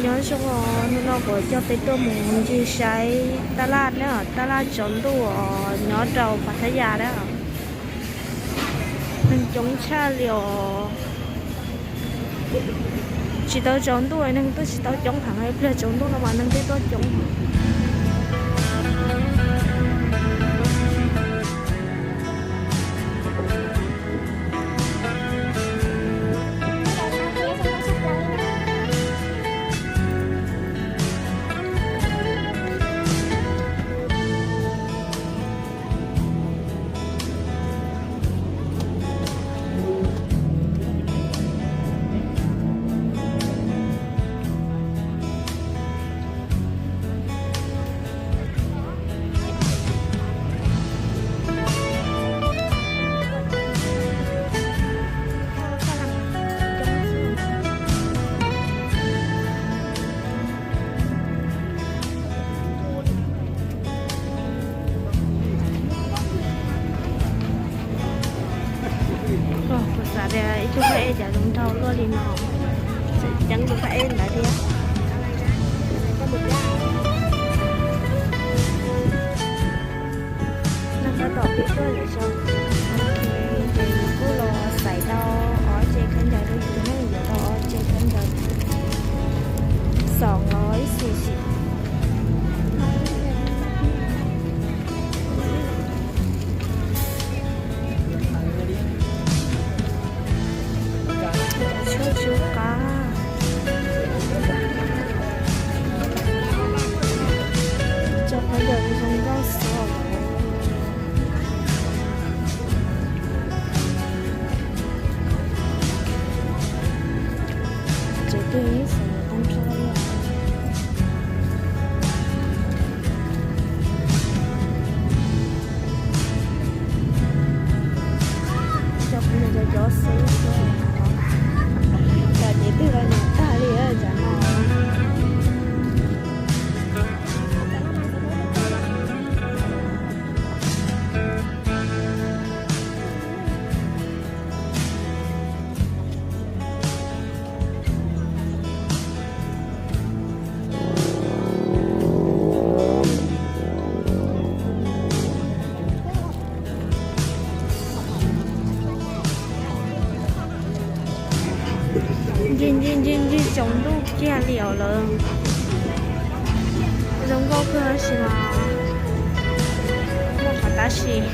Nyob zoo, hnub no kuv coj peb tuaj mus ncig saib taj laj na, taj laj tsaus ntuj os, nyob rau Pattaya na. Neeg coob tshaj li os. Tsis tau tsaus ntuj neeg tuaj tsis tau coob heev, pliag tsaus ntuj no mas neeg thiaj tuaj coob. Kuv xav tias ib tug phab ej cas zoo nraug luaj li no, tseem ceeb tus phab ej ntawd thiab. Noj tab tom pib tuaj lawm xyov. Ces kuj los xaiv tau ob tse khaub ncaws rau yus tus neeg, yuav tau ob tse khaub ncaws xoom los ib xim xim. Tshuaj tsw qab. Cov khaub ncaws zoo nkauj xwb. Tsev twg yeej xav yuav tag nrho li os. Cov kuv niam cov cov xwb xwb. Cov tsev twg los nyuam tag li cov no. Ncig ncig ncig ncig tsaus ntuj kiag li os lawm. Zoo nkauj kawg tab sis mas muaj qhov tab sis.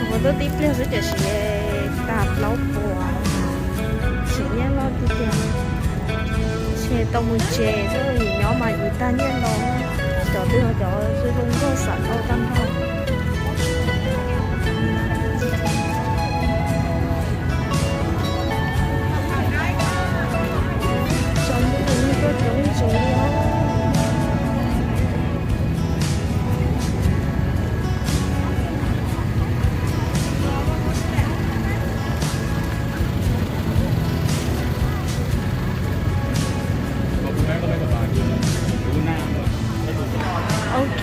Kuv tuaj tib pliag xwb tiam sis tag plaub puas, siv nyiaj loj tiag tiag. Ntshe tau mus tsev xwb, yus nyob mas yus tag nyiaj los. Cov twg cov zoo nkauj xav tau tag nrho. Tsaus ntuj tuaj coob tsev li os. Ok,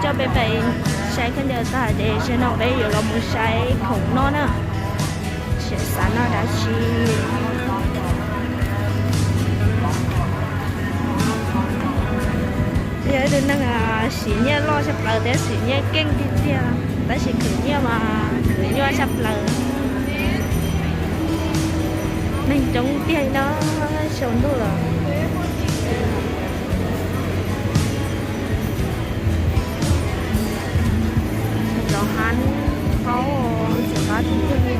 coj peb pais saib khaub ncaws tag ces zaum no peb yuav los mus saib khoom noj na. Seb xav noj dab tsi. Yog ib tug neeg siv nyiaj loj tshaj plaws thiab siv nyiaj keej tiag tiag, tab sis khwv nyiaj mas khwv nyuaj tshaj plaws. Neeg coob tiag li no, tsaus ntuj lawm. Cov hab qaub, cov hab tiag tiag li.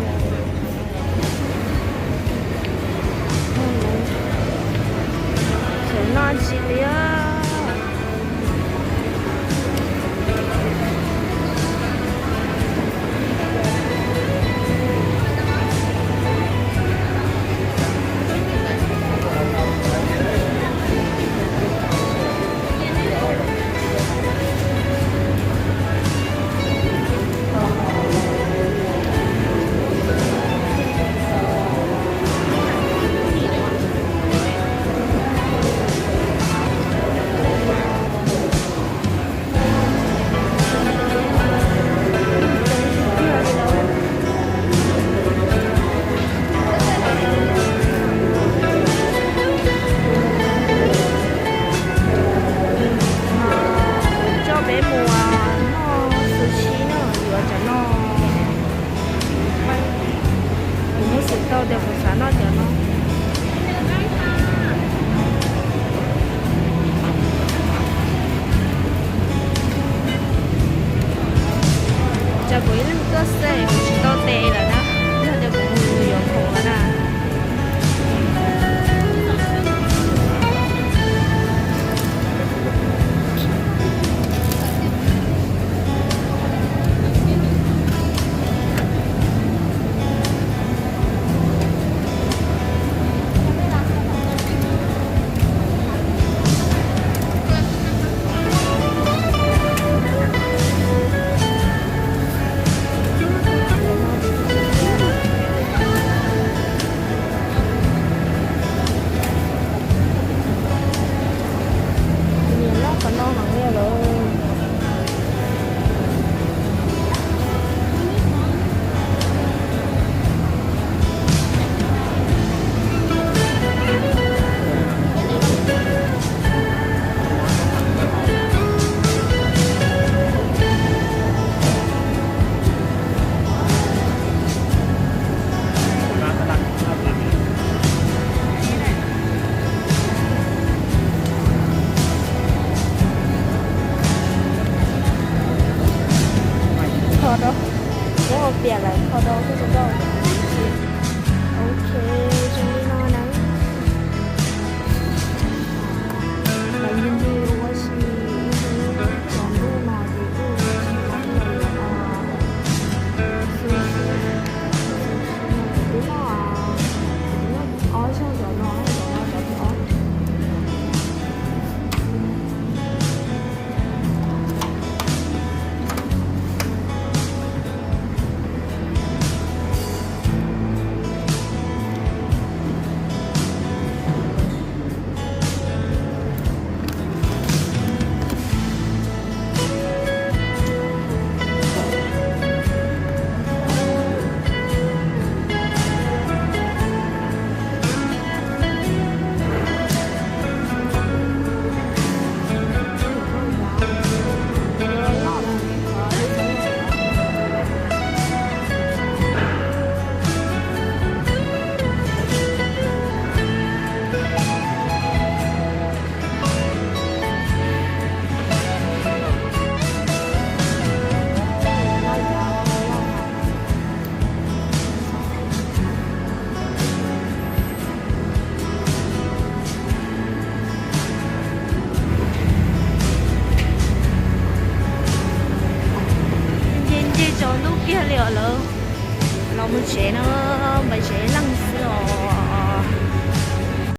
Tseem noj tsis liab. Ces kuv xav noj cov no. Ces kuv ib leeg tuaj xwb, kuv tsis tau tes lawm na, yog tias kuv mus yuav khoom lawm na. Niam loj qhov no heev li lawm. Kho rau, muab ua piam lawm kho rau xwb tsis nkauj. Ok, zoo li no na. Lawv yeej ua si ib hnub tsaus ntuj no ces kuj tsis tau los, xwb xwb no kuv twb noj, kuv twb noj ob zaug cov no, cov no cov thib ob. Nce nce tsaus ntuj kiag li os lawv. Los mus tsev no, npaj tsev leej xwb os.